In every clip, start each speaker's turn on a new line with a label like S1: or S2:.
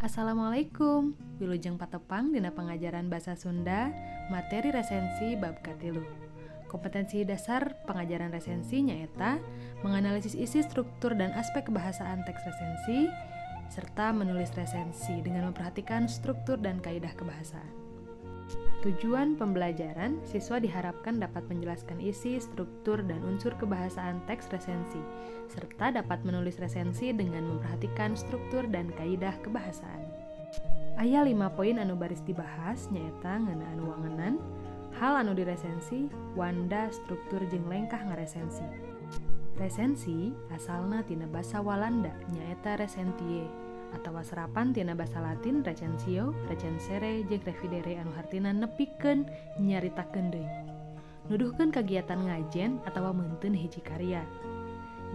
S1: Assalamualaikum. Wilujeng patepang dina pangajaran Basa Sunda, materi resensi bab katilu. Kompetensi dasar pengajaran resensi nyaeta menganalisis isi, struktur, dan aspek kebahasaan teks resensi, serta menulis resensi dengan memperhatikan struktur dan kaidah kebahasaan. Tujuan pembelajaran, siswa diharapkan dapat menjelaskan isi, struktur, dan unsur kebahasaan teks resensi, serta dapat menulis resensi dengan memperhatikan struktur dan kaidah kebahasaan. Aya 5 poin anu baris dibahas nyaeta ngeunaan wangenan, hal anu diresensi, wanda, struktur, jeung lengkah ngaresensi. Resensi asalna tina basa Walanda nyaeta resentie atawa serapan tina basa Latin recensio, recensere, jeung revidere anu hartina nepikeun nyaritakeun deui. Nuduhkeun kagiatan ngajen atawa meunteun hiji karya.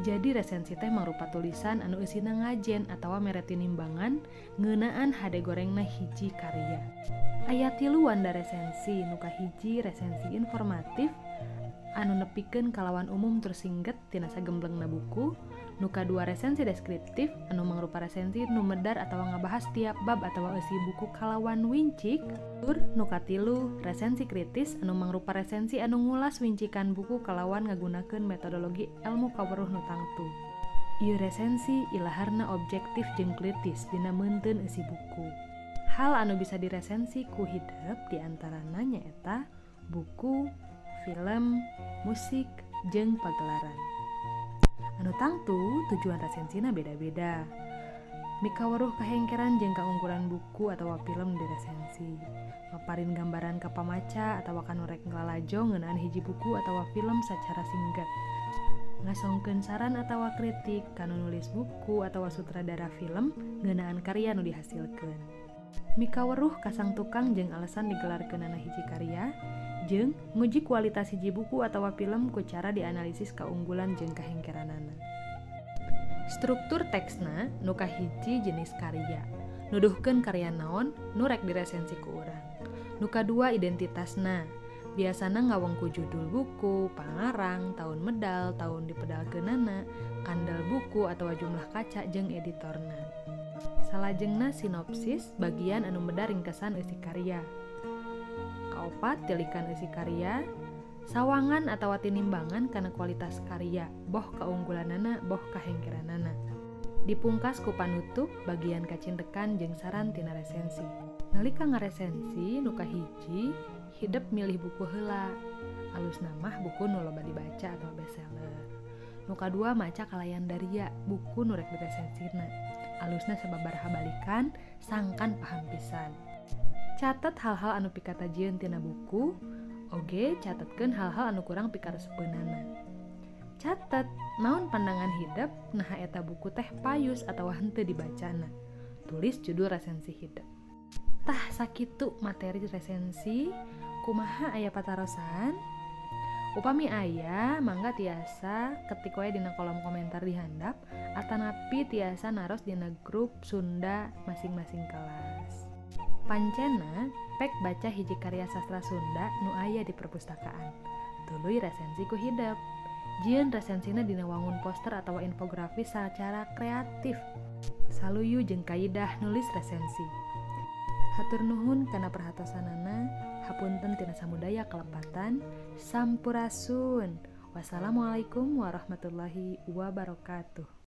S1: Jadi resensi teh mangrupa tulisan anu eusina ngajen atawa mere tinimbangan ngeunaan hade gorengna hiji karya. Aya 3 wanda resensi, nu kahiji resensi informatif anu nepikeun kalawan umum tur singget tina sagemblengna buku, nu kadua resensi deskriptif anu mangrupa resensi nu medar atawa ngabahas tiap bab atawa eusi buku kalawan wincik, tur nu katilu resensi kritis anu mangrupa resensi anu ngulas wincikan buku kalawan ngagunakeun metodologi elmu kaweruh nu tangtu. Ieu resensi ilaharna objektif jeung kritis dina meunteun eusi buku. Hal anu bisa diresensi ku hidep diantarana nyaeta buku, film, musik, jeung pagelaran. Anu tangtu tujuan resensina beda-beda. Mikaweruh kahengkeran jeung kaunggulan buku atawa film diresensi. Maparin gambaran ka pamaca atawa kanu rek nglalajo ngeunaan hiji buku atawa film sacara singkat. Ngasongkeun saran atawa kritik kanu nulis buku atawa sutradara film ngeunaan karya nu dihasilkeun. Mikaweruh kasang tukang jeung alasan digelarkeunana hiji karya, jeung nguji kualitas hiji buku atawa film ku cara dianalisis kaunggulan jeung kahengkeranana. Struktur teksna nu kahiji jenis karya, nuduhkeun karya naon nu rek diresensi ku urang. Nu kadua identitasna, biasana ngawengku judul buku, pangarang, tahun medal, tahun dipedalkeunana, kandel buku atawa jumlah kaca jeung editorna. Salajengna sinopsis, bagian anu medar ringkesan eusi karya. Kaopat, tilikan eusi karya, sawangan atawa tinimbangan kana kualitas karya, boh kaunggulanana, boh kahengkeranana. Dipungkas ku panutup bagian kacindekan jeung saran tina resensi. Nalika ngaresensi nu kahiji, hidep milih buku heula. Alusna mah buku nu loba dibaca atau bestseller. Nu kadua maca kalayan daria buku nu rek diresensina. Alusna sababaraha balikan sangkan paham pisan. Catet hal-hal anu pikatajieun tina buku, oge catetkeun hal-hal anu kurang pikaresepeunana. Catet naon pandangan hidep naha eta buku teh payus atawa henteu dibacana. Tulis judul resensi hidep. Tah sakitu materi resensi, kumaha aya patarosan? Upami aya, mangga tiasa ketik wae dina kolom komentar di handap atanapi tiasa naros dina grup Sunda masing-masing kelas. Pancena pek baca hiji karya sastra Sunda nu aya di perpustakaan. Tuluy resensi ku hidep. Jieun resensina dina wangun poster atawa infografis sacara kreatif. Saluyu jeung kaidah nulis resensi. Hatur nuhun kana perhatosanana. Hapunten tina samudaya kalepatan. Sampurasun. Wassalamualaikum warahmatullahi wabarakatuh.